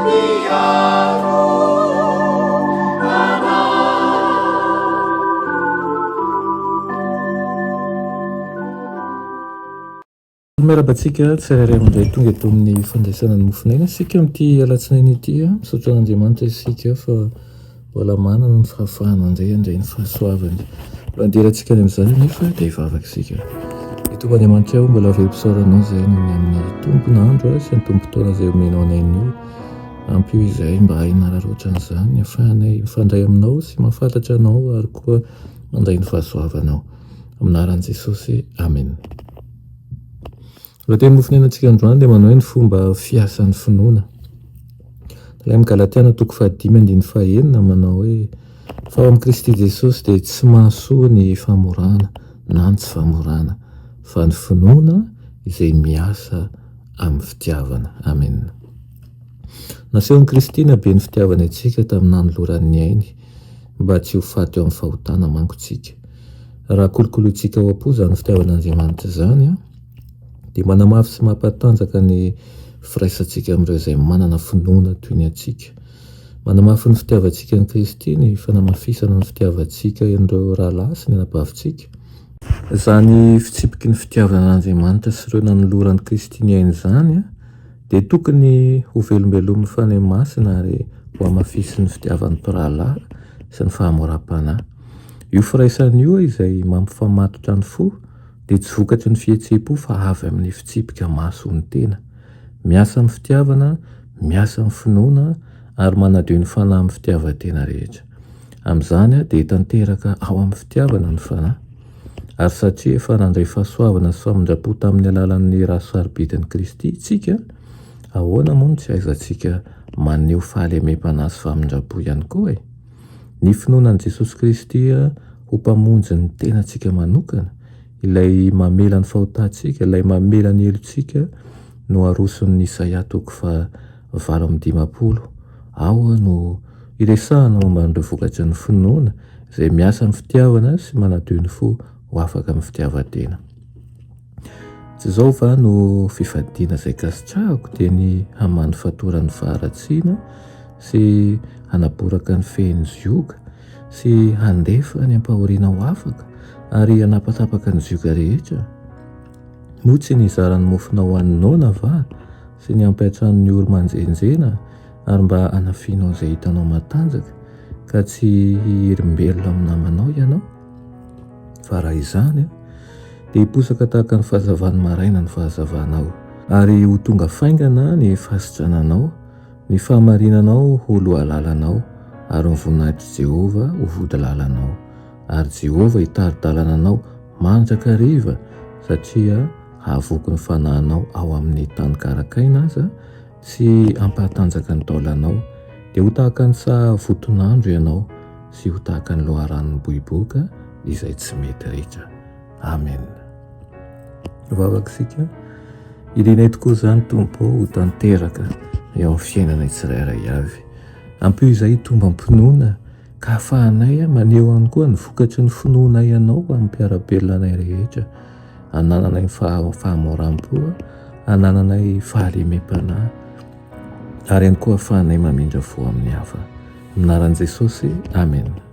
mpiaro anay. Miarahaba antsika tsirairay indray tonga eto amin'ny fandraisana ny mofon'aina isika amin'ity alatsinainy ity. Misaotra an'Andriamanitra isika fa mbola manana ny fahafahana indray handray ny fahasoavany. Mbola anderantsika any amin'izany anefa dia hivavaka isika. Ny Tompo Andriamanitra o, mbola velom-pisaorana Anao izahay noho ny amin'ny tompon'andro sy ny tompon-taona izay omenao anay anio. Ampio izahay mba hahay hanararaotra an'izany, hahafahanay mifandray Aminao sy mahafantatra Anao ary koa mandray ny fahasoavanao. Amin'ny anaran'i Jesosy, amena. Raha teny nofinenantsika androany dia manao hoe ny fomba fiasan'ny finoana. Ilay amin'ny Galatiana toko fahadimy andininy fahenina manao hoe fa ao amin'i Kristy Jesosy dia tsy mahasoa ny famorana na ny tsy famorana fa ny finoana izay miasa amin'ny fitiavana. Amena. Nasehon'i Kristy ny haben'ny fitiavany antsika tamin'ny nanolorany ny ainy mba tsy ho faty eo amin'ny fahotana manko tsika. Raha kolokolointsika ao am-po izany fitiavan'Andriamanitra izany, dia manamafy sy mampatanjaka ny firaisantsika amin'ireo izay manana finoana toy ny antsika. Manamafy ny fitiavantsika an'i Kristy ny fanamafisana ny fitiavantsika an'ireo rahalahy sy ny anabavintsika. Izany fitsipiky ny fitiavana an'Andriamanitra sy ireo nanoloran'i Kristy ny ainy izany dia tokony ho velombelomin'ny Fanahy Masina ary ho hamafisin'ny fitiavan'ny mpirahalahy sy ny fahamoram-panahy. Io firaisana io izay mampifamatotra ny fo dia tsy vokatry ny fihetseham-po fa avy amin'ny fitsipika mahasoa ny tena. Miasa amin'ny fitiavana, miasa amin'ny finoana ary manadio ny fanahy amin'ny fitiavan-tena rehetra. Amin'izany dia tanteraka ao amin'ny fitiavana ny fanahy. Ary satria efa nandray fahasoavana sy famindram-po tamin'ny alalan'ny ra sarobidin'i Kristy isika, ahoana moa no tsy ahaizantsika maneho fahalemem-panahy sy famindram-po ihany koa e? Ny finoana an'i Jesosy Kristy ho Mpamonjy ny tenantsika manokana, ilay mamela ny fahotantsika, ilay mamela ny helotsika no aroson'ny Isaia toko faha 58. Ao no iresahana momba an'ireo vokatry ny finoana izay miasa amin'ny fitiavana sy manadio ny fo ho afaka amin'ny fitiavan-tena. Tsy izao va no fifadiana izay kasitrahako dia ny hamaha ny fatoran'ny faharatsiana sy hanaboraka ny fehin'ny zioga sy handefa ny ampahoriana ho afaka ary hanapatapaka ny zioga rehetra? Moa tsy ny hizara ny mofonao ho an'ny noana va sy ny hampiantrano ny ory manjenjena ary mba hanafianao izay hitanao matanjaka ka tsy hihirim-belona amin'ny namanao ianao? Fa raha izany, dia hiposaka tahaka ny fahazavan'ny maraina ny fahazavanao, ary ho tonga faingana ny fahasitrananao, ny fahamarinanao ho lohalalanao, ary ny voninahitr'i Jehovah ho vodilalanao. Ary Jehovah hitari-dalana anao mandrakariva, satria hahavoky ny fanahinao ao amin'ny tany karakaina aza, sy hampahatanjaka ny taolanao, dia ho tahaka ny saha voton'andro ianao, sy ho tahaka ny loharanon'ny boiboka izay tsy mety ritra. Amen. Vavaka isika. Irinay tokoa izany Tompo ho tanteraka eo amin'ny fiainanay tsirairay avy. Ampio izay hitombo am-pinoana ka hahafahanay maneho ihany koa ny vokatry ny finoanay Anao amin'ny mpiara-belona anay rehetra. Anananay fahamoram-po, anananay fahalemem-panahy ary ihany koa ahafahanay mamindra fo amin'ny hafa. Amin'ny anaran'i Jesosy, amena.